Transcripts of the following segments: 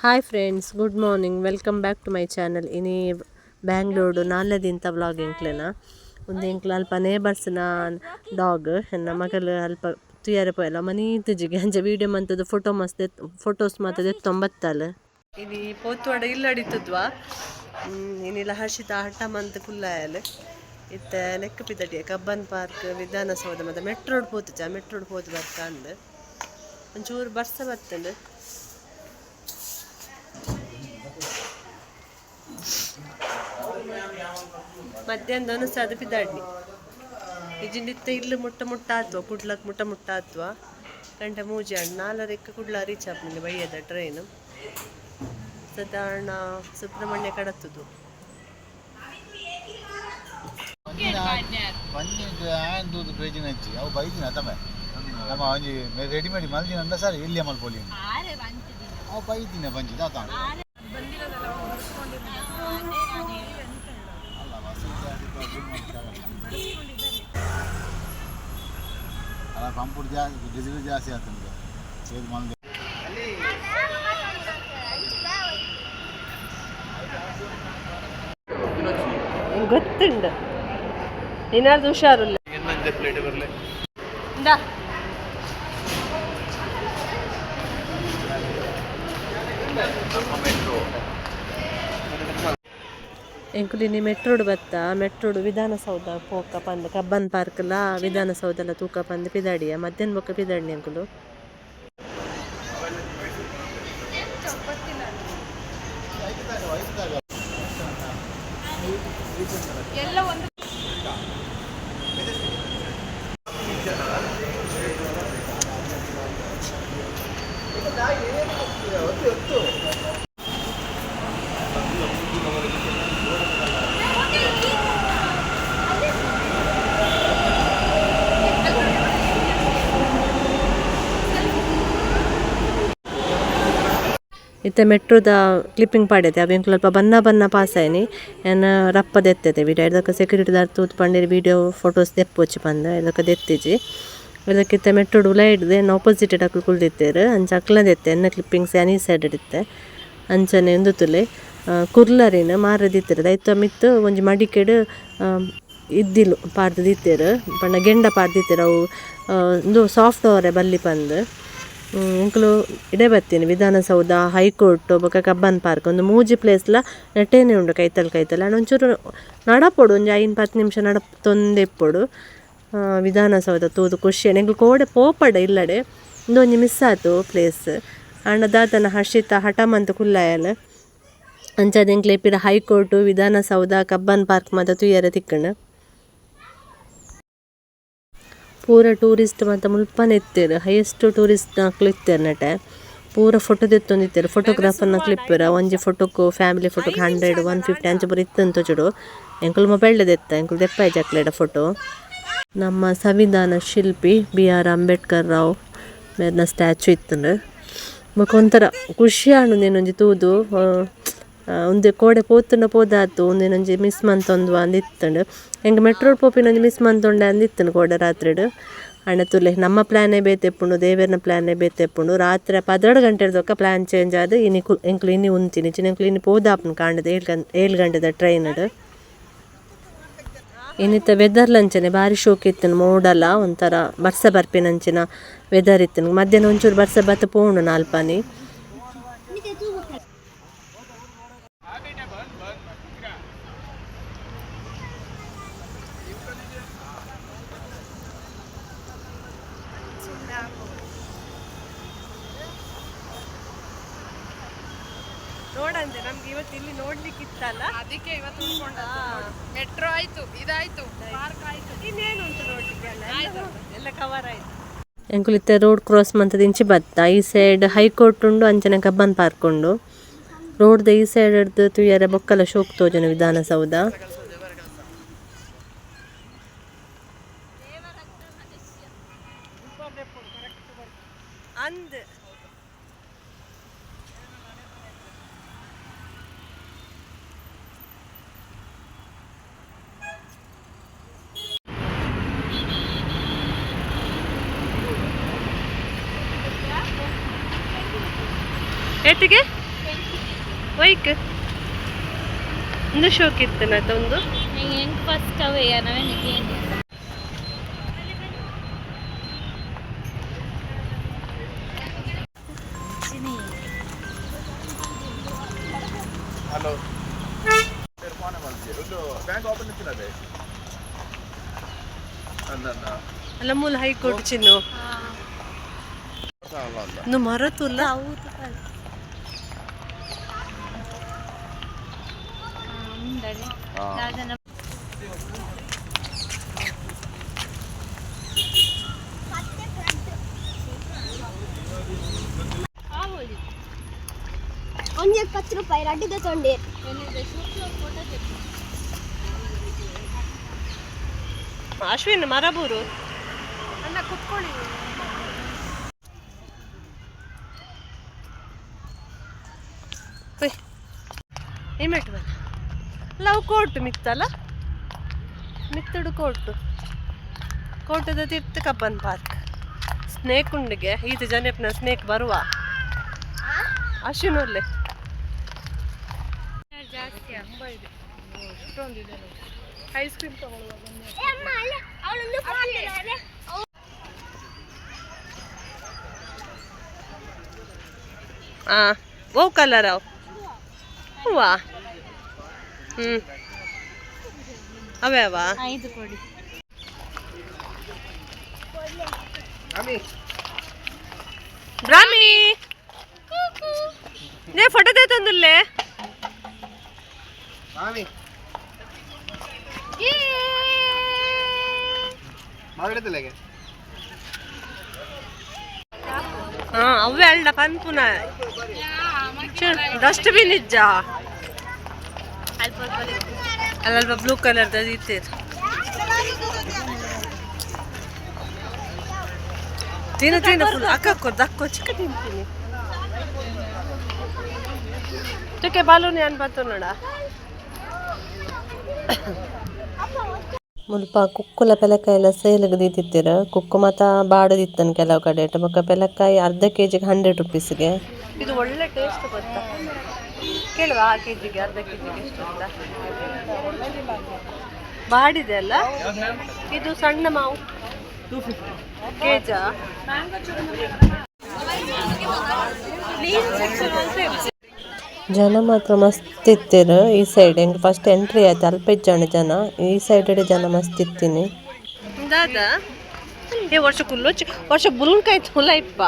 Hi friends, good morning, welcome back to my channel. ಇನಿ ಬ್ಯಾಂಗ್ಳೂರು ನಾಲ್ನೇ ದಿನದ vlog ಎಂಕ್ಲೆನ ಉಂದು ಎಂಕ್ಲ ಅಲ್ಪ ನೇಬರ್ಸ್ನ ಡಾಗ್ ಎನ್ನ ಮಗಲ್ ಅಲ್ಪ ತುಯಾರೆ ಪೋಯಲ ಮನೀತುಜಿಗೆ ಅಂಚ ವೀಡಿಯೋ ಮಂತದ್ದು ಫೋಟೋ ಮಸ್ತ್ ಫೋಟೋಸ್ ಮಾತ ದೆತ್ತೊಂಬತ್ತಲ್. ಇನಿ ಪೋತುವಾಡ ಇಲ್ಲಡಿತ್ತದ್ವಾ ಇನಿಲ ಹರ್ಷಿತ ಹಠ ಮಂತ್ ಕುಲ್ಲಾಯಲ್ ಇತ್ತೆ ನೆಕ್ ಪಿದಟಿಯ ಕಬ್ಬನ್ ಪಾರ್ಕ್ ವಿಧಾನಸೌಧ ಮತ್ತೆ ಮೆಟ್ರೋಡ್ ಪೋತುಜ ಮೆಟ್ರೋಡ್ ಪೋತು ಬರ್ಕ ಅಂದ್ ಒಂಚೂರು ಬರ್ಸ ಬತ್ತಂಡು. ಮಧ್ಯಾಹ್ನ ಅನುಸಾದ ಪಿದಾಡ್ನಿ ಇಜಿಂಡಿತ್ತ ಇಲ್ಲು ಮುಟ್ಟ ಮುಟ್ಟ ಆತ್ವ ಕುಡ್ಲಕ್ ಮುಟ್ಟ ಮುಟ್ಟ ಆತ್ವ ಗಂಟೆ ಮೂಜಿ ಆಂಡ್ ನಾಲರೆಕ್ ಕುಡ್ಲ ರೀಚ್ ಆಪುಂಡು ಬಯ್ಯದ ಟ್ರೈನ್ ಸಾಧಾರಣ ಸುಬ್ರಹ್ಮಣ್ಯ ಕಡತ್ತದು. ರೆಡಿಮೇಡ್ ಮಲ್ದಿನ ಸರ್ ಇಲ್ಲಿ ಮಲ್ಪೊಲಿ ಅವು ಬೈದಿನ ಬಂಜಿ ದಾತ ಅಲ್ಲ ಅಲ್ಲ ಪಂಪುಡು ಜಾಸ್ತಿ ಡೀಸೆಲ್ ಜಾಸ್ತಿ ಆಗ್ತದೆ ಸೇದ್ ಮಲ್ದೆ. ಗೊತ್ತುಂಡು ಏನಾದ್ರು ಹುಷಾರಿಲ್ಲ. ಇಂದಾ. ಎಂಕುಲು ಮೆಟ್ರೋಡ್ ಬತ್ತ ಮೆಟ್ರೋಡ್ ವಿಧಾನಸೌಧ ಪೋಕ ಪಂದ್ ಕಬ್ಬನ್ ಪಾರ್ಕ್ಲ ವಿಧಾನಸೌಧಲ ತೂಕ ಪಂದ್ ಪಿದಾಡಿಯ ಮಧ್ಯಾಹ್ನ ಬೊಕ್ಕ ಪಿದಾಡಿನಿ ಎಂಕುಲು. ಇತ್ತೆ ಮೆಟ್ರೋದ ಕ್ಲಿಪ್ಪಿಂಗ್ ಪಾಡೈತೆ ಅವು ಎಂಕುಲು ಅಲ್ಪ ಬನ್ನ ಬನ್ನ ಪಾಸ್ ಆಯ್ನಿ ಎನ್ನ ರಪ್ಪ ದೆತ್ತೈತೆ ವಿಡಿಯೋ ಇದಕ್ಕೆ ಸೆಕ್ಯೂರಿಟಿ ದಾರ್ ತೂತು ಪಂಡೇರಿ ವಿಡಿಯೋ ಫೋಟೋಸ್ ದೆಪ್ಪೊಚ್ಚಿ ಪಂದ ಇದಕ್ಕೆ ದೆತ್ತಿಜಿ. ಇದಕ್ಕೆ ಇತ್ತೆ ಮೆಟ್ರೋಡ್ ಉಲ ಹಿಡ್ದು ಎನ್ನ ಆಪೋಸಿಟ್ ಅಕ್ಲು ಕುಲ್ದಿತ್ತೇರು ಅಂಚ ಅಕ್ಲ ದೆತ್ತೆ ಎನ್ನ ಕ್ಲಿಪ್ಪಿಂಗ್ಸ್ ಈ ಸೈಡ್ ಇತ್ತೆ ಅಂಚನೆ ಉಂದು ತುಲೆ ಕುರ್ಲರಿನ ಮಾರದಿತ್ತೆರ್ ಐತ ಮಿತ್ತ್ ಒಂಜಿ ಮಡಿಕೆಡ್ ಇದ್ದಿಲು ಪಾಡ್ದ್ ದೀತೆರ್ ಪಂಡ ಗೆಂಡ ಪಾಡ್ದಿತ್ತೆರ್ ಅವು ಉಂದು ಸಾಫ್ಟ್ ಅವರೆ ಬಲ್ಲಿ ಪಂದ್. ಎಂಕುಲು ಇಡೆ ಬತ್ತೀನಿ ವಿಧಾನಸೌಧ ಹೈಕೋರ್ಟ್ ಬೊಕ ಕಬ್ಬನ್ ಪಾರ್ಕ್ ಒಂದು ಮೂಜಿ ಪ್ಲೇಸ್ಲ ನೆಟೇನೆ ಉಂಡು ಕೈತಲ್ ಕೈತಲ್ ಆಂಡ ಒಂಚೂರು ನಡಪೊಡು ಒಂಜಿ 5-10 ನಿಮಿಷ ನಡಪೊಂದೇ ಇಪ್ಪೊಡು. ವಿಧಾನಸೌಧ ತೂದು ಖುಷಿ ಎಂಕುಲು ಕೋಡೆ ಪೋಪಡ ಇಲ್ಲಡೆ ಉಂದೊಂಜಿ ಮಿಸ್ ಆತು ಪ್ಲೇಸ್ ಆಂಡ ದಾದನ ಹರ್ಷಿತ ಹಠ ಮಂತ್ ಕುಲ್ಲಾಯಲ್ ಅಂಚಾದ್ ಎಂಕ್ಲೆ ಪಿರ ಹೈಕೋರ್ಟ್ ವಿಧಾನಸೌಧ ಕಬ್ಬನ್ ಪಾರ್ಕ್ ಮಾತ ತೂಯೆರೆ ತಿಕ್ಕುಂಡು. ಪೂರ ಟೂರಿಸ್ಟ್ ಮಾತ ಮುಲ್ಪನೆ ಇತ್ತೆರ್ ಹೈಯೆಸ್ಟ್ ಟೂರಿಸ್ಟ್ ನಕುಲು ಇತ್ತೆರ್ ನೆಟೆ ಪೂರ ಫೋಟೋ ದೆತ್ತೊಂದಿತ್ತೆರ್ ಫೋಟೋಗ್ರಾಫರ್ನ ಕ್ಲಿಪ್ಪೆರ್ ಒಂಜಿ ಫೋಟೋಕು ಫ್ಯಾಮಿಲಿ ಫೋಟೋಗ್ 100 150 ಅಂಚ ಪೂರ ಇತ್ತುಂದು ತೋಜುಡು. ಎಂಕುಲು ಮೊಬೈಲ್ ದೆತ್ತ ಎಂಕುಲು ದೆಪ್ಪಾಯಿಜಿ ಅಕ್ಲೆಡ ಫೋಟೋ. ನಮ್ಮ ಸಂವಿಧಾನ ಶಿಲ್ಪಿ ಬಿ ಆರ್ ಅಂಬೇಡ್ಕರ್ ರಾವ್ ಮೇರ್ನ ಸ್ಟ್ಯಾಚು ಇತ್ತುಂಡು. ಬೊಕ ಒಂಥರ ಖುಷಿ ಆಂಡ್ ಉಂದೆನೊಂಜಿ ತೂದು ಉಂದು ಕೋಡೆ ಪೋತುಂಡ ಪೋದಾತು ಉಂದೆನೊಂಜಿ ಮಿಸ್ ಮಂತೊಂದು ಅಂದ್ ಇತ್ತುಂಡು. ಎಂಕ್ ಮೆಟ್ರೋಡ್ ಪೋಪಿನೊಂಜಿ ಮಿಸ್ ಮಂತೊಂಡೆ ಅಂದ್ ಇತ್ತುಂಡು ಕೋಡೆ ರಾತ್ರಿಡ್. ಆಂಡ ತೂಲೆ ನಮ್ಮ ಪ್ಲ್ಯಾನೇ ಬೇತೆ ಇಪ್ಪುಂಡು ದೇವೆರ್ನ ಪ್ಲ್ಯಾನೇ ಬೇತೆ ಇಪ್ಪುಂಡು. ರಾತ್ರಿ 12 ಗಂಟೆರ್ದ್ ಬೊಕ್ಕ ಪ್ಲ್ಯಾನ್ ಚೇಂಜ್ ಆದ್ ಇನಿ ಎಂಕುಲು ಇನಿ ಉಂತಿನಿ ಇಜ್ಜಿಂಡ ಎಂಕುಲು ಇನಿ ಪೋದಾಪುಂಡು ಕಾಂಡೆದ 7 ಗಂಟೆದ ಟ್ರೈನ್ ಡ್. ಇನಿತ ವೆದರ್ಲ ಅಂಚನೆ ಬಾರಿ ಶೋಕು ಇತ್ತುಂಡು ಮೋಡಲ ಒಂಥರ ಬರ್ಸ ಬರ್ಪಿನಂಚಿನ ವೆದರ್ ಇತ್ತುಂಡು. ಮಧ್ಯಾಹ್ನ ಒಂಚೂರು ಬರ್ಸ ಬತ್ತ್ ಪೋಂಡು ನಾಲ್ಪನಿ. ನೋಡಂತೆ ನಮ್ಗೆ ಇವತ್ತು ಇಲ್ಲಿ ನೋಡ್ಲಿಕ್ಕಿತ್ತಲ್ಲ ಅದಕ್ಕೆ ಇವತ್ತು ಮೆಟ್ರೋ ಆಯ್ತು ಇದಾಯ್ತು ಪಾರ್ಕ್ ಆಯ್ತು ಇನ್ನೇನು ಉಂಟು ನೋಡ್ಲಿಕ್ಕೆ ಅಲ್ಲ ಎಲ್ಲ ಕವರ್ ಆಯ್ತು. ಎಂಕುಲು ಇತ್ತೆ ರೋಡ್ ಕ್ರಾಸ್ ಮಂತದ ಇಂಚಿ ಬತ್ತ ಈ ಸೈಡ್ ಹೈಕೋರ್ಟ್ ಉಂಡು ಅಂಚನೆ ಕಬ್ಬನ್ ಪಾರ್ಕ್ ಉಂಡು. ರೋಡ್ ದ ಈ ಸೈಡ್ ಡ್ದು ತೂಯೆರೆ ಬೊಕ್ಕಲ ಶೋಕ್ ತೋಜುನ ವಿಧಾನಸೌಧ. ಅಂದ್ ಏತಿಗೆ? ಒಯ್ಕ್ ಒಂದು ಶೋಕ್ ಇತ್ತು ಒಂದು. ಹೆಂಗೆ ಫಸ್ಟ್ ಅವೇ ನಾವೇನು. ಹಲೋ, ಬ್ಯಾಂಕ್ ಓಪನ್ ಇತ್ತಿನದೇ. ಅಲ್ಲ, ಮೂಲ ಹೈಕೋರ್ಟ್ ಚಿನ್ನು ಇನ್ನು ಮರತುಲ್ಲ. ಒಂಜಿ 10 ರೂಪಾಯಿ ರಡ್ಡಿದ ತೊಂಡೆ. ಅಶ್ವಿನ್, ಮರಬೂರು. ಅಣ್ಣ, ಕುತ್ಕೊಳ್ಳಿ. ಇಮೆಟ್ ಬನ್ನ ಲವ್ ಕೋರ್ಟ್ ಮಿತ್ತಲ್ಲ, ಮಿತ್ತಡು ಕೋರ್ಟು, ಕೋಟದ ತಿರ್ತು ಕಬ್ಬನ್ ಪಾರ್ಕ್. ಸ್ನೇಕ್ ಉಂಡಿಗೆ ಈತ ಜನಪ್ನ ಸ್ನೇಕ್ ಬರುವ ಅಶ್ವಿನ್ ಒಲ್ಲೆ. ಜಾಸ್ತಿ ತುಂಬ ಇದೆ, ಅಷ್ಟೊಂದಿದೆ. ಐಸ್ ಕ್ರೀಮ್ ತಗೊಳ್ಳುವ ಬನ್ನಿ. ಹಾಂ, ಓ ಕಲರ್ ಅವು ಹೂವಾ? ಹ್ಞೂ, ಅವೇ ಅವ. ಐದು ಕೊಡಿ. ಬ್ರಾಮಿ ನೇ ಫೋಟೋ ತಂದುಲ್ಲೇ. ಹಾ, ಅವೇ ಅಲ್ಲ ಪನ್ಪುನ ಡಸ್ಟ್ಬಿನ್ ಇಜ್ಜ ಅಲ್ಲಲ್ಪ ಬ್ಲೂ ಕಲರ್ ಇತ್ತೀರ್. ತಿನ್ನು ತಿನ್ನು ಫುಲ್. ಅಕ್ಕ ದಕ್ಕೋ ಚಿಕ್ಕ ತಿಂತೀನಿ. ತುಕೆ ಬಾಲೂನ್ ಏನ್ ಬಂತು ನೋಡ. ಮುಲ್ಪ ಕುಕ್ಕುಲ ಪೆಲಕಾಯಿ ಎಲ್ಲ ಸೇಲ್ಗೆ ದೀತಿತ್ತೀರ. ಕುಕ್ಕು ಮಾತ ಬಾಡದಿತ್ತನ್ ಕೆಲವು ಕಡೆ. ಬೊಕ್ಕ ಪೆಲಕಾಯಿ ಅರ್ಧ ಕೆಜಿಗೆ 100 ರುಪೀಸ್ಗೆ. ಇದು ಒಳ್ಳೆ ಟೇಸ್ಟ್ ಗೊತ್ತಾ? ಕೇಳುವ, ಆ ಕೆಜಿಗೆ ಅರ್ಧ ಕೆಜಿಗೆ ಎಷ್ಟು ಅಂತ. ಬಾಡಿದೆ ಅಲ್ಲ ಇದು. ಸಣ್ಣ ಮಾವು ಕೆಜಾ? ಜನ ಮಾತ್ರ ಮಸ್ತ್ ಇತ್ತೆರ್. ಈ ಸೈಡ್ ಎಂಕ್ ಫಸ್ಟ್ ಎಂಟ್ರಿ ಆಯ್ತು, ಅಲ್ಪ ಇಜ್ಜಾಂಡ್ ಜನ. ಈ ಸೈಡ್ ಜನ ಮಸ್ತ್ ಇತ್ತಿನಿ. ದಾದಾ ಏ ವರ್ಷ ಕುಲ್ಲೊಚ್ಚಿ ವರ್ಷ ಬುಲ್ಕಾಯ್ತು ಹುಲ ಇಪ್ಪ.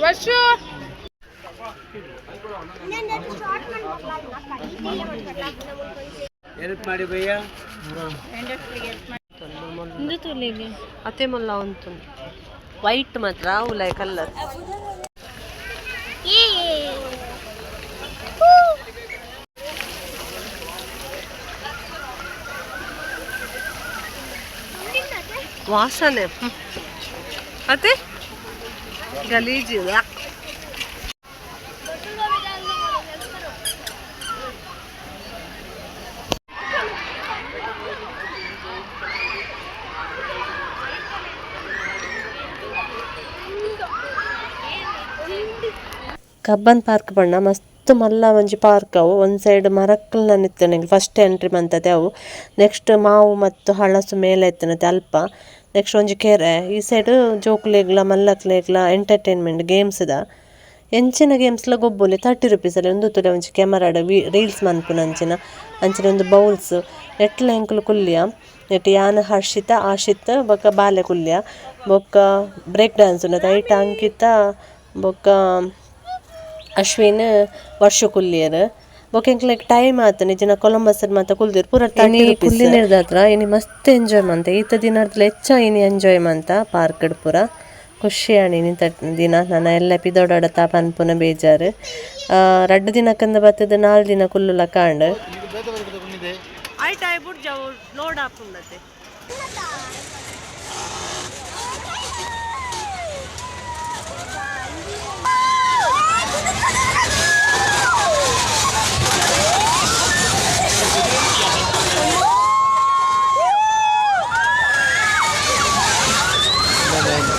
ವರ್ಷ. ಹೆಲ್ಪ್ ಮಾಡಿ ಭಯ್ಯ. ಇಂದು ತುಲಿಗೆ. ಅತೆ ಮುಲ್ಲ ಉಂಟು, ವೈಟ್ ಮಾತ್ರ ಉಲಾಯ್ ಕಲರ್. ಏ. ವಾಸನೆ ಹ್ಮ್. ಅತ್ತೆ ಗಲೀಜು. ಕಬ್ಬನ್ ಪಾರ್ಕ್ ಬಣ್ಣ ಮಸ್ತ್ ಮಲ್ಲ ಒಂಜಿ ಪಾರ್ಕ್ ಅವು. ಒಂದ್ ಸೈಡ್ ಮರಕ್ಕಲ್ನ ನಿತ್ತನೆ ಫಸ್ಟ್ ಎಂಟ್ರಿ ಮಂತದೆ ಅವು. ನೆಕ್ಸ್ಟ್ ಮಾವು ಮತ್ತು ಹಳಸು ಮೇಲೆ ಇತ್ತನತೆ ಅಲ್ಪ. ನೆಕ್ಸ್ಟ್ ಒಂಜಿ ಕೆರೆ. ಈ ಸೈಡ್ ಜೋಕುಲೆಗ್ಲ ಮಲ್ಲಕ್ಲೆಗ್ಲ ಎಂಟರ್ಟೈನ್ಮೆಂಟ್ ಗೇಮ್ಸ್ ದ ಎಂಚಿನ ಗೇಮ್ಸ್ಲ ಗೊಬ್ಬೊಲಿ. 30 ರುಪೀಸ್ ಅಲ್ಲಿ ಒಂದು ತುಲೆ ಒಂಜಿ ಕ್ಯಾಮರಾಡ್ ರೀಲ್ಸ್ ಮನ್ಪುನ ಅಂಚಿನ ಅಂಚಿನ ಒಂದು ಬೌಲ್ಸ್. ನೆಟ್ಲ ಎಂಕುಲು ಕುಲ್ಲಿಯ. ನೆಟ್ ಯಾನ್, ಹರ್ಷಿತ, ಆಶಿತ್ ಬೊಕ್ಕ ಬಾಲೆ ಕುಲ್ಲಿಯ. ಬೊಕ್ಕ ಬ್ರೇಕ್ ಡಾನ್ಸ್ ಉಂಡತೆ, ಐಟ್ ಅಂಕಿತ ಬೊಕ್ಕ ಅಶ್ವಿನ್, ವರ್ಷ ಕುಲ್ಲಿಯರ್. ಬೊಕ್ಕ ಎಂಕ್ಲೆಗ್ ಟೈಮ್ ಆತುಂಡು ಇಜ್ಜಿಂಡ ಕೊಲಂಬಸ್ ಮಾತ ಕುಲ್ದೆರ್ ಪೂರ. 30 ರುಪೀಸ್ ಕುಲ್ಲಿನೆರ್ದಾತ್ರ ಇನಿ ಮಸ್ತ್ ಎಂಜಾಯ್ ಮಂತ. ಈತ ದಿನರ್ದ್ಲ ಹೆಚ್ಚ ಇನಿ ಎಂಜಾಯ್ ಮಂತ. ಪಾರ್ಕ್ ಡ್ ಪೂರ ಖುಷಿ ಆಂಡ್ ಇನಿತ ದಿನ. ನನ ಎಲ್ಲೆ ಪಿದೊಡಾಡ ಪನ್ಪುನ ಬೇಜಾರ್. ರಡ್ಡ್ ದಿನಕ್ಕಂದ ಬತ್ತುದು 4 ದಿನ ಕುಲ್ಲುಲಕ ಆಂಡ್. ಐಟ್ ಆಯ್ ಬುಡ್ಜ ಲೋಡ್ ಆಪುಂಡತೆ.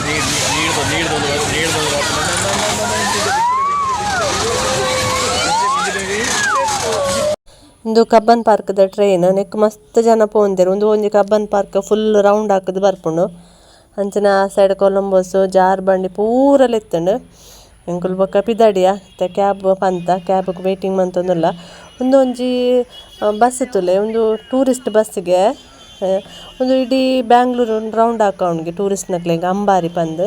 ನೀರು. ಉಂದು ಕಬ್ಬನ್ ಪಾರ್ಕ್ದ ಟ್ರೈನ್ ನೆಕ್ ಮಸ್ತ್ ಜನ ಪೋಂದೆರ್ ಉಂದು ಒಂಜಿ ಕಬ್ಬನ್ ಪಾರ್ಕ್ ಫುಲ್ ರೌಂಡ್ ಹಾಕುದು ಬರ್ಪುಂಡು. ಅಂಚನೆ ಆ ಸೈಡ್ ಕೊಲಂಬಸ್ ಜಾರ್ಬಂಡಿ ಪೂರಲ ಇತ್ತುಂಡು. ಎಂಕುಲು ಬೊಕ್ಕ ಪಿದಡಿಯ ಇತ್ತೆ ಕ್ಯಾಬ್ ಪಂತ ಕ್ಯಾಬ್ಗ್ ವೈಟಿಂಗ್ ಮಂತೊಂದುಲ್ಲ. ಉಂದು ಒಂಜಿ ಬಸ್ ತೂಲೆ ಉಂದು ಟೂರಿಸ್ಟ್ ಬಸ್ಗೆ ಉಂದು ಇಡೀ ಬ್ಯಾಂಗ್ಳೂರ್ ರೌಂಡ್ ಹಾಕವುಂಡು ಟೂರಿಸ್ಟ್ ನಕ್ಲೆಗ್ ಅಂಬಾರಿ ಪಂದ್.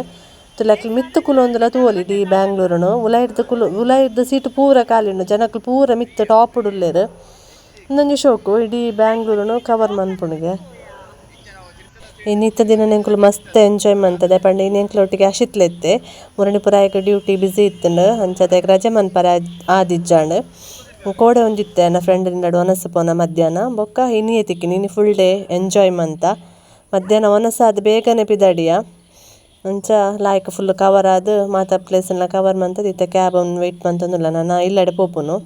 ತೂಲೆ ಅಕ್ಲ್ ಮಿತ್ತ್ ಕುಲೊಂದುಲ ತೂವೊಲಿ ಇಡೀ ಬ್ಯಾಂಗ್ಳೂರುನು ಉಲಾಯಿರ್ದ್ ಕುಲು ಉಲಾಯಿರ್ದ್ ಸೀಟ್ ಪೂರ ಖಾಲಿ ಉಂಡು ಜನಕುಲು ಪೂರ ಮಿತ್ತ್ ಟಾಪ್ ಡ್ ಉಲ್ಲೆರ್. ಉಂದೊಂಜಿ ಶೋಕು ಇಡೀ ಬ್ಯಾಂಗ್ಳೂರುನು ಕವರ್ ಮನ್ಪುಂಡುಗೆ. ಇನ್ನಿತ್ತ ದಿನ ಎಂಕುಲು ಮಸ್ತ್ ಎಂಜಾಯ್ ಮಂತದೆ ಪಂಡ ಇನಿ ಎಂಕ್ಲೊಟ್ಟಿಗೆ ಅಶಿತ್ಲ ಇತ್ತೆ ಮುರಣಿ ಪುರಾಯಗ್ ಡ್ಯೂಟಿ ಬಿಸಿ ಇತ್ತುಂಡು ಅಂಚಾದ್ ರಜೆ ಮನ್ಪರೆ ಆದಿಜ್ಜಾಂಡ್. ಕೋಡೆ ಒಂಜಿತ್ತೆ ಎನ್ನ ಫ್ರೆಂಡ್ ನಡು ವನಸ್ ಪೋನ ಮಧ್ಯಾಹ್ನ ಬೊಕ್ಕ ಇನಿಯೇ ತಿಕ್ಕಿನಿ ಇನಿ ಫುಲ್ ಡೇ ಎಂಜಾಯ್ ಮಂತ. ಮಧ್ಯಾಹ್ನ ವನಸಾದ್ ಬೇಗನೆ ಪಿದಡಿಯ ಅಂಚ ಲಾಯ್ಕ್ ಫುಲ್ ಕವರ್ ಆದ್ ಮಾತ ಪ್ಲೇಸ್ ಲ ಕವರ್ ಮಂತುದು ಇತ್ತೆ ಕ್ಯಾಬ್ ವೇಟ್ ಮಂತೊಂದುಲ್ಲ ನನ ಇಲ್ಲಡೆ ಪೋಪುನು.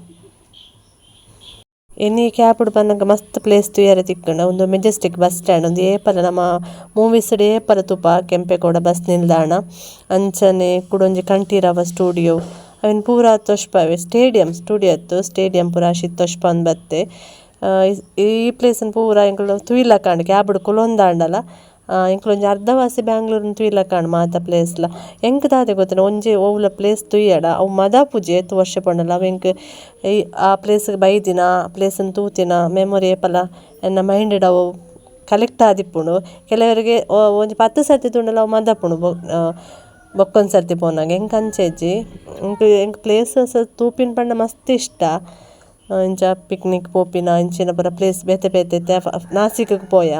ಇನಿ ಕ್ಯಾಬ್ ಡ್ ಬನ್ನಗ ಮಸ್ತ್ ಪ್ಲೇಸ್ ತೂಯರೆ ತಿಕ್ಕುಂಡು ಉಂದು ಮೆಜೆಸ್ಟಿಕ್ ಬಸ್ ಸ್ಟ್ಯಾಂಡ್ ಉಂದು ಏಪಲ ನಮ ಮೂವೀಸ್ ಡ್ ಏಪಲ ತೂಪ ಕೆಂಪೇಗೌಡ ಬಸ್ ನಿಲ್ದಾಣ ಅಂಚನೆ ಕುಡೊಂಜಿ ಕಂಠೀರವ ಸ್ಟುಡಿಯೋ ಅವೆನ್ ಪೂರ ತೋಜ್ಪಾವೆ ಸ್ಟೇಡಿಯಂ ಸ್ಟುಡಿಯೋ ಅತ್ತ್ ಸ್ಟೇಡಿಯಂ ಪೂರ ಅಶಿತ್ ತೋಜ್ಪಾವೊಂದು ಬತ್ತೆ. ಈ ಪ್ಲೇಸ್ ನ್ ಪೂರ ಎಂಕುಲು ತೂಯಿಲಕ ಆಂಡ್ ಕ್ಯಾಬ್ ಡ್ ಕುಲೊಂದಾಂಡಲ ಎಂಕುಲು ಒಂಜಿ ಅರ್ಧವಾಸಿ ಬ್ಯಾಂಗ್ಳೂರ್ ನ್ ತೂಯಿಲಕ ಆಂಡ್ ಮಾತ ಪ್ಲೇಸ್ ಲ. ಎಂಕ್ ದಾದ ಗೊತ್ತುಂಡ ಒಂಜಿ ಒವ್ಲ ಪ್ಲೇಸ್ ತೂಯಡ ಅವು ಮದಪುಜಿ ಏತ್ ವರ್ಷ ಪೋಂಡಲ ಅವು ಎಂಕ್ ಆ ಪ್ಲೇಸ್ ಗ್ ಬೈದಿನ ಪ್ಲೇಸ್ ನ್ ತೂತಿನ ಮೆಮೊರಿ ಏಪಲ ಎನ್ನ ಮೈಂಡ್ ಡ್ ಅವು ಕಲೆಕ್ಟ್ ಆದಿಪ್ಪುಂಡು. ಕೆಲವರಿಗೆ ಒಂಜಿ 10 ಸರ್ತಿ ತೂಂಡಲ ಅವು ಮದಪುಂಡು ಬೊಕ್ಕೊಂಜಿ ಸರ್ತಿ ಪೋನಗ ಎಂಕ್ ಅಂಚ ಇಜ್ಜಿ ಎಂಕ್ ಪ್ಲೇಸಸ್ ತೂಪಿನ ಪಂಡ ಮಸ್ತ್ ಇಷ್ಟ. ಇಂಚ ಪಿಕ್ನಿಕ್ ಪೋಪಿನ ಇಂಚಿನ ಪೂರ ಪ್ಲೇಸ್ ಬೇತೆ ಬೇತೆ ನಾಸಿಕ್ ಪೋಯ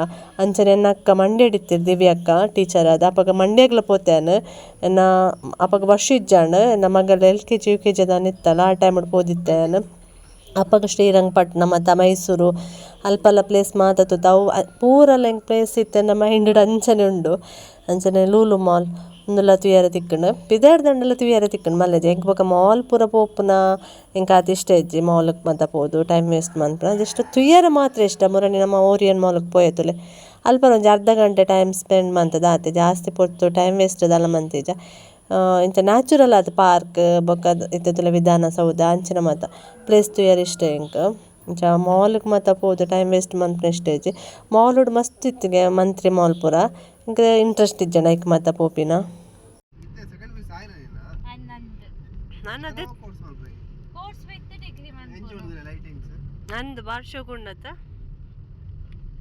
ಅಂಚನೆ ಎನ್ನ ಅಕ್ಕ ಮಂಡ್ಯಡ್ ಇತ್ತೆರ್ ದಿವ್ಯ ಅಕ್ಕ ಟೀಚರ್ ಆದ್ ಅಪಗ ಮಂಡ್ಯಗ್ಲ ಪೋತೆ ಯಾನ್ ಎನ್ನ ಅಪಗ ವರ್ಷ ಇಜ್ಜಾಂಡ್ ಎನ್ನ ಮಗಲ್ LKG UKG ದಾನ ಇತ್ತಲ್ಲ ಆ ಟೈಮ್ ಡ್ ಪೋದಿತ್ತೆ ಯಾನ್. ಅಪಗ ಶ್ರೀರಂಗಪಟ್ಟಣ ಮಾತ ಮೈಸೂರು ಅಲ್ಪಲ ಪ್ಲೇಸ್ ಮಾತ ತೂತ ಅವು ಪೂರಲ ಎಂಕ್ ಪ್ಲೇಸ್ ಇತ್ತೆ ಎನ್ನ ಮೈಂಡ್ ಡ್ ಅಂಚನೆ ಉಂಡು. ಅಂಚನೆ ಲೂಲು ಮಾಲ್ ಉಂದುಲ ತೂಯರೆ ತಿಕ್ಕುಂಡು ಪಿದಾಡ್ದಂಡಲ ತೂಯರೆ ತಿಕ್ಕುಂಡು ಮಲ್ಲೆಜ ಎಂಕ್ ಬೊಕ ಮಾಲ್ ಪೂರ ಪೋಪುನ ಎಂಕ್ ಆತ್ ಇಷ್ಟ ಇಜ್ಜಿ ಮಾಲ್ ಗ್ ಮಾತ ಪೋದು ಟೈಮ್ ವೇಸ್ಟ್ ಮನ್ಪುನ ಜಸ್ಟ್ ತೂಯರೆ ಮಾತ್ರ ಇಷ್ಟ ಮುರಣಿ ನಮ ಓರಿಯನ್ ಮಾಲ್ ಗ್ ಪೋಯೆತುಲೆ ಅಲ್ಪ ಒಂಜಿ ಅರ್ಧ ಗಂಟೆ ಟೈಮ್ ಸ್ಪೆಂಡ್ ಮಂತುದು ಆತೆ ಜಾಸ್ತಿ ಪೊರ್ತು ಟೈಮ್ ವೇಸ್ಟ್ ದಾಲ ಮಂತಿಜ. ಇಂಚ ನ್ಯಾಚುರಲ್ ಆದ್ ಪಾರ್ಕ್ ಬೊಕ ಇತ್ತೆ ತೂಲೆ ವಿಧಾನಸೌಧ ಅಂಚಿನ ಮಾತ ಪ್ಲೇಸ್ ತೂಯರೆ ಇಷ್ಟ ಎಂಕ್. ಇಂಚ ಮಾಲ್ ಗ್ ಮಾತ ಪೋದು ಟೈಮ್ ವೇಸ್ಟ್ ಮನ್ಪುನ ಇಷ್ಟ ಇಜ್ಜಿ ಮಾಲ್ ಡ್ ಮಸ್ತ್ ಇತ್ತುಗೆ ಮಂತ್ರಿ ಮಾಲ್ ಪೂರ ಎಂಕ್ ಇಂಟ್ರೆಸ್ಟ್ ಇಜ್ಜಂಡ ಐಕ್ ಮಾತ ಪೋಪಿನ. ನಂದು ಬಾರ್ ಶೋಕುಂಡತ್ತ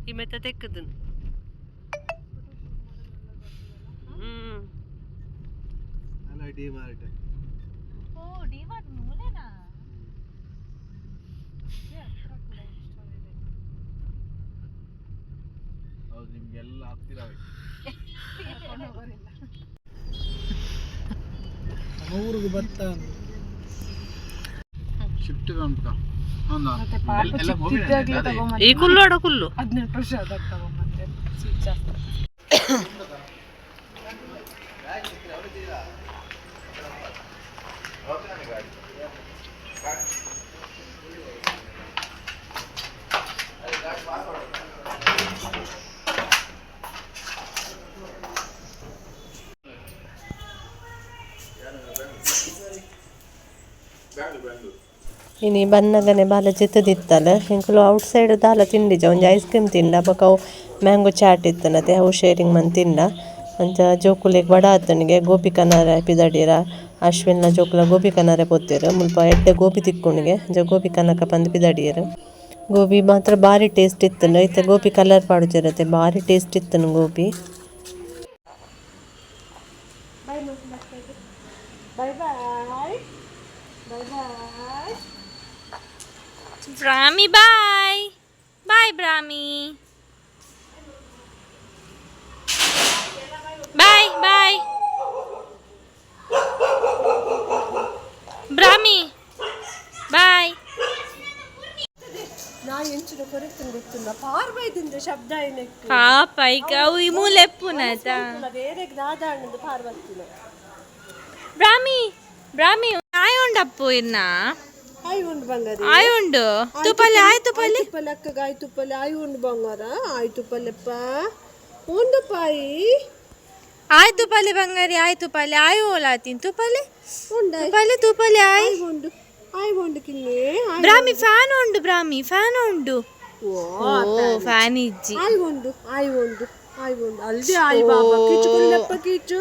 ಈ ಮೆತ್ತ ತೆಕ್ಕದನ್. O D mart ಮೂಲೆನಾ? ಹೌದು ನಿಮ್ಗೆಲ್ಲ ಹತ್ತಿರವೇ. ಊರಿಗೆ ಭತ್ತ. ಶಿಫ್ಟ್ ಈ ಕುಲ್ಲೋಡ ಕುಲ್ಲು 18 ವರ್ಷ ಆದಾಗ ತಗೊಂಬಂದೆ ಸ್ವೀಟ್ ಜಾಸ್ತಿ. ಇನಿ ಬನ್ನಗನೆ ಬಾಲ ಜೆತ್ತುದಿತ್ತಲ್ ಎಂಕುಲು ಔಟ್ ಸೈಡ್ ದಾಲ ತಿಂಡಿಜ ಒಂಜಿ ಐಸ್ ಕ್ರೀಮ್ ತಿಂಡ ಬೊಕ ಅವು ಮ್ಯಾಂಗೋ ಚಾಟ್ ಇತ್ತನತೆ ಅವು ಶೇರಿಂಗ್ ಮಂತ್ ತಿಂಡ. ಅಂಚ ಜೋಕುಲೆಗ್ ಬಡ ಆತನಿಗೆ ಗೋಬಿ ಕನರೆ ಪಿದಡಿರ ಅಶ್ವಿನ್ನ ಜೋಕುಲ ಗೋಬಿ ಕನರೆ ಪೋತೆರ್ ಮುಲ್ಪ ಎಡ್ಡೆ ಗೋಬಿ ತಿಕ್ಕುಂಡುಗೆ ಅಂಚ ಗೋಬಿ ಕನಕ ಪಂದ್ ಪಿದಡಿಯೆರ್. ಗೋಬಿ ಮಾತ್ರ ಬಾರಿ ಟೇಸ್ಟ್ ಇತ್ತುಂಡು ಇತ್ತೆ ಗೋಬಿ ಕಲರ್ ಪಾಡುಜೆರತೆ ಬಾರಿ ಟೇಸ್ಟ್ ಇತ್ತುಂಡು gobi. Bye bye bye bye. Brahmi bye bye Brahmi bye bye Brahmi bye. ನಾ ಎಂಚಿನ ಕೊರೆತುಂಡು ಗೊತ್ತುಂಡ ಪಾರ್ಬೈದಿಂದ ಶಬ್ದ ಐನೆಕ್. ಪಾಪ ಐಕ್ ಅವು ಈ ಮೂಲೆ ಎಪ್ಪುನತ. ಬೇರೆಗ್ ದಾದ ಆಂಡ್ ಪಾರ್ಬತ್ತಿನ. ಬ್ರಾಹ್ಮಿ ಬ್ರಾಹ್ಮಿ ಆಯ್ ಉಂಡಪ್ಪು ಇನ್ನ. ಆಯ್ ಉಂಡು ಬಂಗಾರಿ. ಆಯ್ ಉಂಡು ತುಪಲೆ ಆಯ್ ತುಪಲೆ. ತುಪ್ಪಲೆ ಅಕ್ಕಗ ಆಯ್ ತುಪ್ಪಲೆ ಆಯ್ ಉಂಡು ಬಂಗಾರ ಆಯ್ ತುಪ್ಪಲೆಪ್ಪ ಉಂಡು ಪಾಯಿ. ಆಯ್ತು ಪಲ್ಲೆ ಬಂಗಾರಿ, ಆಯ್ತು ಪಲ್ಲೆ. ಆಯ್ ಓಲಾತೀನಿ ತೂಪಲ್ಲೆ, ತೂಪಲ್ಲೆ, ತೂಪಲ್ಲೆ. ಆಯ್ ಉಂಡು, ಆಯ್ ಉಂಡು ಕಿನ್ನೆ. ಬ್ರಾಹ್ಮಿ, ಫ್ಯಾನ್ ಉಂಡು ಬ್ರಾಹ್ಮಿ, ಫ್ಯಾನ್ ಉಂಡು. ಓ, ಫ್ಯಾನ್ ಇಜ್ಜಿ. ಆಯ್ ಉಂಡು, ಆಯ್ ಉಂಡು, ಆಯ್ ಉಂಡು. ಅಲ್ದೆ ಆಯ್ ಬಾಬಾ, ಕೀಚು ಕುಲ್ಲಪ್ಪ ಕೀಚು.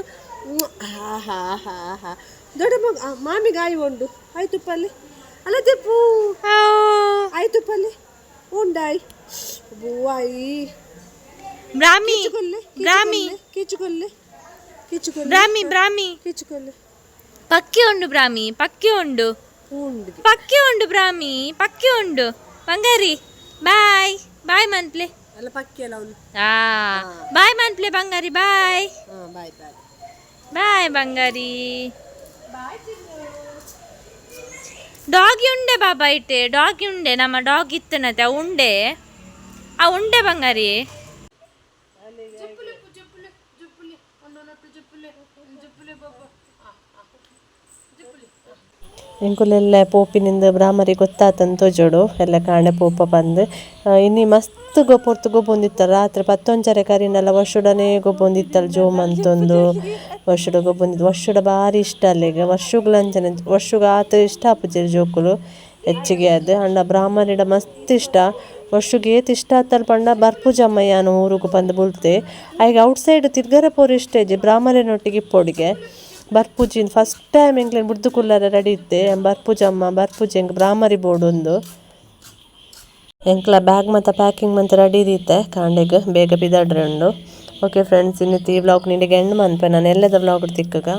ಹಾ ಹಾ ಹಾ ಹಾ. ದೊಡ್ಡ ಮಗ ಮಾಮಿಗೆ ಆಯ್ ಉಂಡು. ಆಯ್ತು ಪಲ್ಲೆ ಅಲ್ಲ ತೆಪ್ಪು. ಆಯ್ತು ಪಲ್ಲೆ ಉಂಡಾಯ್ ಬೂವಾಯಿ. ಬ್ರಾಹ್ಮಿ. ಕಿಚ್ಚುಕೊಲ್ಲೆ. ಬ್ರಾಹ್ಮಿ. ಕಿಚ್ಚುಕೊಲ್ಲೆ, ಕಿಚ್ಚುಕೊಲ್ಲೆ. ಬ್ರಾಹ್ಮಿ, ಬ್ರಾಹ್ಮಿ. ಕಿಚ್ಚುಕೊಲ್ಲೆ. ಪಕ್ಕಿ ಉಂಡು ಬ್ರಾಹ್ಮಿ, ಪಕ್ಕಿ ಉಂಡು. ಉಂಡು. ಪಕ್ಕಿ ಉಂಡು ಬ್ರಾಹ್ಮಿ, ಪಕ್ಕಿ ಉಂಡು ಬಂಗಾರಿ. ಬಾಯ್ ಬಾಯ್ ಮನ್ಪ್ಲೆ. ಅಲ್ಲ, ಪಕ್ಕಿ ಅಲ್ಲ ಅವನು. ಆ ಬಾಯ್ ಮನ್ಪ್ಲೆ ಬಂಗಾರಿ, ಬಾಯ್. ಹಾಂ, ಬಾಯ್ ಬಾಯ್. ಬಾಯ್ ಬಂಗಾರಿ. ಡಾಗಿ ಉಂಡೆ ಬಾಬಾ, ಇಟ್ಟೆ ಡಾಗಿ ಉಂಡೆ. ನಮ್ಮ ಡಾಗ್ ಇತ್ತನತೆ, ಆ ಉಂಡೆ, ಆ ಉಂಡೆ ಬಂಗಾರಿ. ಎಂಕುಲೆಲ್ಲ ಪೋಪಿನಿಂದ ಬ್ರಾಹ್ಮರಿ ಗೊತ್ತಾತಂತ ತೋಜೋಡು ಎಲ್ಲ ಕಾಣೆ ಪೋಪ ಬಂದು. ಇನ್ನಿ ಮಸ್ತ್ ಪೊರ್ತು ಗೊಬ್ಬೊಂದಿತ್ತಲ್ಲ. ರಾತ್ರಿ ಪತ್ತೊಂಜರೆ ಕರಿನಲ್ಲ ವರ್ಷುಡನೇ ಗೊಬ್ಬೊಂದಿತ್ತಲ್ಲ. ಜೋಮಂತೊಂದು ವರ್ಷುಡ ಗೊಬ್ಬೊಂದಿತ್ತು. ವರ್ಷುಡ ಭಾರಿ ಇಷ್ಟ ಅಲ್ಲಿಗೆ. ವರ್ಷಗ್ಲಂಚನೆ ವರ್ಷಗ ಆತ ಇಷ್ಟ ಆಪುಜೆರ್ ಜೋಕುಲು ಹೆಚ್ಚಿಗೆ ಅದು. ಅಂಡ ಬ್ರಾಹ್ಮರಿಡ ಮಸ್ತ್ ಇಷ್ಟ. ವರ್ಷಗೆ ಏತ್ ಇಷ್ಟ ಆತಲ್ ಪಂಡ ಬರ್ಪುಜಮ್ಮ ಯಾನ್ ಊರುಗು ಪಂದ್ ಬುಲ್ತೆ. ಐಗ್ ಔಟ್ ಸೈಡ್ ತಿರ್ಗರೆ ಪೋರು ಇಷ್ಟ ಇಜ್ಜಿ, ಬ್ರಾಹ್ಮರಿನೊಟ್ಟಿಗೆ ಇಪ್ಪೊಡಿಗೆ. ಬರ್ಪುಜಿನ್ ಫಸ್ಟ್ ಟೈಮ್ ಎಂಕ್ಲೆನ್ ಬುಡ್ದು ಕುಲ್ಲರೆ ರೆಡಿ ಇತ್ತೆ. ಬರ್ಪುಜಮ್ಮ, ಬರ್ಪುಜಿ, ಎಂಕ್ ಬ್ರಾಹ್ಮರಿ ಬೋಡೊಂದು. ಎಂಕ್ಲ ಬ್ಯಾಗ್ ಮಾತ ಪ್ಯಾಕಿಂಗ್ ಮಂತ್ ರೆಡಿ ಇತ್ತೆ. ಕಾಂಡೆಗ್ ಬೇಗ ಪಿದಾಡ್ರೆ ಉಂಡು. ಓಕೆ ಫ್ರೆಂಡ್ಸ್, ಇನ್ನಿತ್ತೆ ಈ ವ್ಲಾಗ್ ನಿನಗೆ ಎಂಡ್ ಮನ್ಪೆ. ನಾನು ಎಲ್ಲದ ವ್ಲಾಗ್ ತಿಕ್ಕಗ.